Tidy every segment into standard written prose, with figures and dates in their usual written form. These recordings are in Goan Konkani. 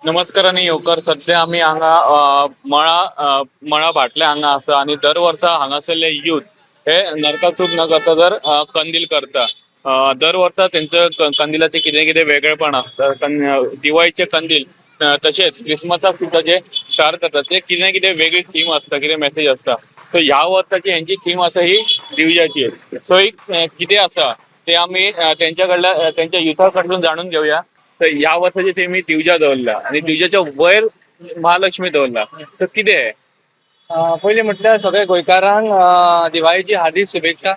नमस्कार आनी येवकार. सध्या आमी हांगा मळा मळा भाटले हांगा आसा आनी दर वर्सा हांगासरले युथ हे नरकासूर न करता तर कंदील करता. दर वर्सा तेंचे कंदिलाचे कितें कितें वेगळेपण आसता. दिवाळीचे कंदील, तशेंच क्रिसमसाक सुद्दां जे स्टार करतात ते कितें कितें वेगळी थीम आसता, कितें मेसेज आसता. सो ह्या वर्साची हेंची थीम आसा ही दिवजाची. सो एक कितें आसा ते आमी तेंच्या कडल्या, तेंच्या युथा कडसून जाणून घेवया. तर ह्या वर्साची थीम ही दिवजा दवरला आनी दिवजाच्या वयर महालक्ष्मी दवरला, तर कितें? पयलीं म्हटल्यार सगळ्या गोंयकारांक दिवाळीची हार्दिक शुभेच्छा.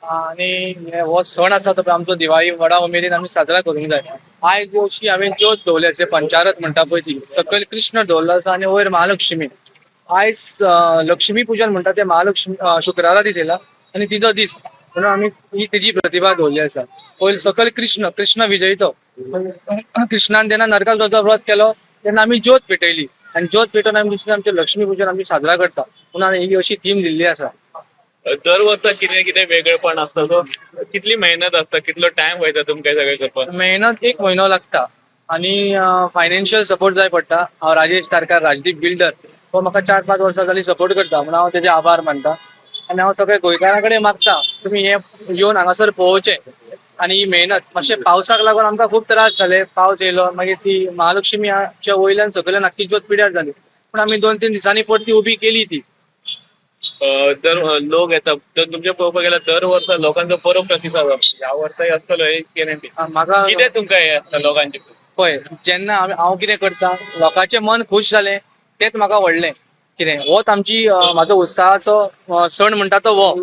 आनी हो सण आसा तो आमचो दिवाळी व्हडा उमेदीन आमी साजरा करूंक जाय. आयज अशी हांवें ज्योत दवरल्या, जे पंचारत म्हणटा पळय ती, सकयल कृष्ण दवरलो आसा आनी वयर महालक्ष्मी. आयज लक्ष्मी पुजन म्हणटा ते महालक्ष्मी शुक्रारा दीस येयला आनी तिजो दीस म्हणून आमी ही तेजी प्रतिभा दवरली आसा. पयलीं सकयल कृष्ण, कृष्ण विजयतो. कृष्णान जेन्ना नरकासुराचो व्रत केलो तेन्ना आमी ज्योत पेटयली आनी ज्योत पेटोवन आमी दुसरें आमचें लक्ष्मी पुजन आमी साजरा करता, म्हणून ही अशी थीम दिल्ली आसा. दर वर्सा कितें कितें वेगळेपण आसता. सो कितली मेहनत आसता, कितलो टायम वयता तुमकां सगळें करपाक? मेहनत एक म्हयनो लागता आनी फायनान्शियल सपोर्ट जाय पडटा. हांव राजेश तारकार, राजदीप बिल्डर, हो म्हाका 4-5 वर्सां जालीं सपोर्ट करता, म्हणून हांव तेजे आभार मानता. आनी हांव सगळ्या गोंयकारां कडेन मागता, तुमी हे येवन हांगासर पळोवचें. आनी ही मेहनत मातशें पावसाक लागून आमकां खूब त्रास जाले. पावस येयलो, मागीर ती महालक्ष्मीच्या वयल्यान सकयल्यान आख्खी ज्योत पिड्यार जाली, पूण आमी 2-3 दिसांनी परती उबी केली ती. दर लोक येता तर तुमचे पळोवपाक गेल्यार दर वर्सा लोकांचो बरो प्रतिसाद आसता. ह्या वर्साय आसतलो ही गॅरंटी. म्हाका कितें तुमकां हें आसता लोकांचें? पळय, जेन्ना हांव कितें करता, लोकांचें मन खूश जालें तेंच म्हाका व्हडलें कितें. होच आमची म्हाजो उत्साहाचो सण म्हणटा तो हो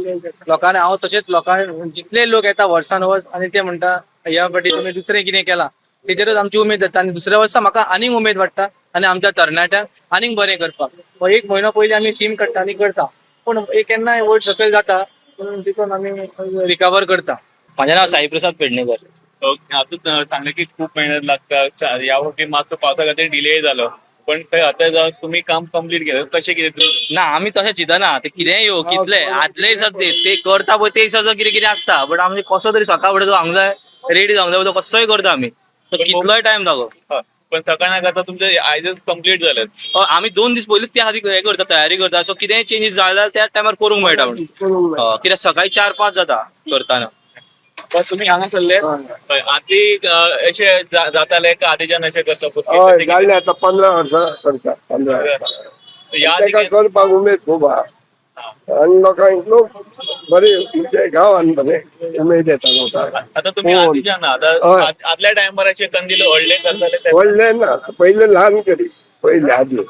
लोकांनी. हांव तशेंच लोकांक, जितले लोक येता वर्सान वर्स आनी ते म्हणटा ह्या फावटी तुमी दुसरें कितें केलां, तेजेरूच आमची उमेद जाता आनी दुसऱ्या वर्सा म्हाका आनीक उमेद वाडटा आनी आमच्या तरणाट्यांक आनीक बरें करपाक. हो एक म्हयनो पयलीं आमी थीम काडटा आनी करता, पूण एक केन्नाय वयर सकयल जाता, पूण तितून आमी रिकवर करता. माझे नाव साईप्रसाद पेडणेकर. ओके, आतां सांगलें की खूब मेहनत लागता. ह्या फावटी मातसो पावसा खातीर डिले जालो, पण थंय आतां जावन तुमी काम कंप्लीट केलें, कशें कितें तुमी? ना, आमी तशें चिंतना. ते कितेंय येवं, कितले आदले दिसा ते करता पळय ते दिसा कितें कितें आसता, बट आमी कसो तरी सकाळ फुडें जावंक जाय, रेडी जावंक जाय, तो कसोय करता आमी, तो कितलोय टायम लागो. हय, पण सकाळ ना करता तुमचे आयजच कंप्लीट जालें. आमी 2 दीस पयलींच त्या खातीर हें करता, तयारी करता. सो कितेंय चेंजीस जाय जाल्यार त्या टायमार करूंक मेळटा म्हणून. कित्याक सकाळी 4-5 जाता करतना. पण तुमी हांगा सरले हय, आदी अशें जाताले का आदीच्यान अशें करता? हय, जाल्ले आतां 15 वर्सां करता, 15 वर्सां. ह्या ताका करपाक उमेद खूब आहा आनी लोकांक, लोक बरे, म्हणजे गांवान बरे उमेद येता लोकांक. आतां तुमी हो. आदीच्यान आतां हय. आदल्या टायमार अशे कंदील व्हडले करताले ते? व्हडले ना, पयले ल्हान करी पयले आदले,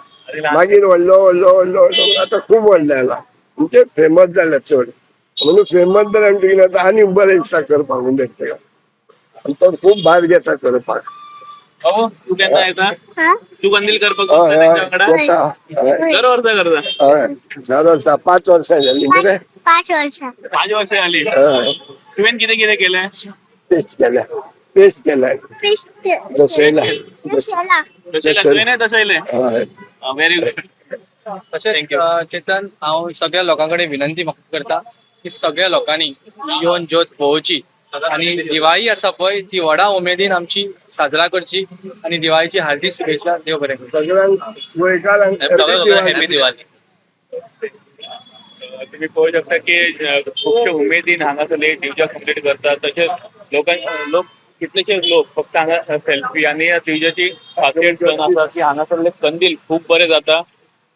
मागीर व्हडलो व्हडलो व्हडलो व्हडलो, आतां खूब व्हडले जाला, म्हणजे फेमस जाले चड. म्हणून फेमस जाले म्हणटकीर आतां आनी बरें दिसता करपाक उमेद ताका, आनी तो खूब भार घेता करपाक. बाबू, तूं केन्ना येता? तूं कंदील करपाक हय. वता हय. तेंच्या वांगडा? येता, हय. दर वर्सा करता? हय, दर वर्सा. 5 वर्सां जालीं मरे. 5 वर्सां. 5 वर्सां जालीं. हय. तुवें कितें कितें केलें? पेस्ट केल्या, पेस्ट केल्या. दसयला. दशेला. दशयलें तुवें? दशयलें. हय. Very good. तशेंच चेतन, हांव सगळ्या लोकां कडेन विनंती करता की सगळ्या लोकांनी येवन ज्योत पळोवची आनी दिवाळी आसा पळय ती व्हडा उमेदीन आमची साजरा करची आनी दिवाळीची हार्दिक शुभेच्छा. देव बरें करूं. सगळ्यांक गोंयकारांक. हॅपी दिवाळी. तुम्ही पळोवंक शकता की खुबशे उमेदीन हांगासरले दिवजा कंप्लीट करतात. तशेंच लोक, कितलेशेच लोक फक्त हांगा सेल्फी आनी ह्या दिवजाची खासियत जावन आसा की हांगासरले कंदील खूब बरे जाता.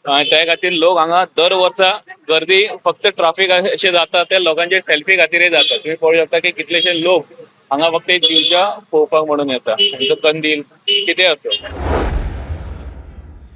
त्या खातीर लोक हांगा दर वर्सा गर्दी फक्त ट्राफीक अशें जाता ते लोकांचे सेल्फी खातीरय जाता. तुम्ही पळोवंक शकता की कितलेशे लोक हांगा फक्त एक दिवजा पळोवपाक म्हणून येता, तांचो कंदील कितें आसूं.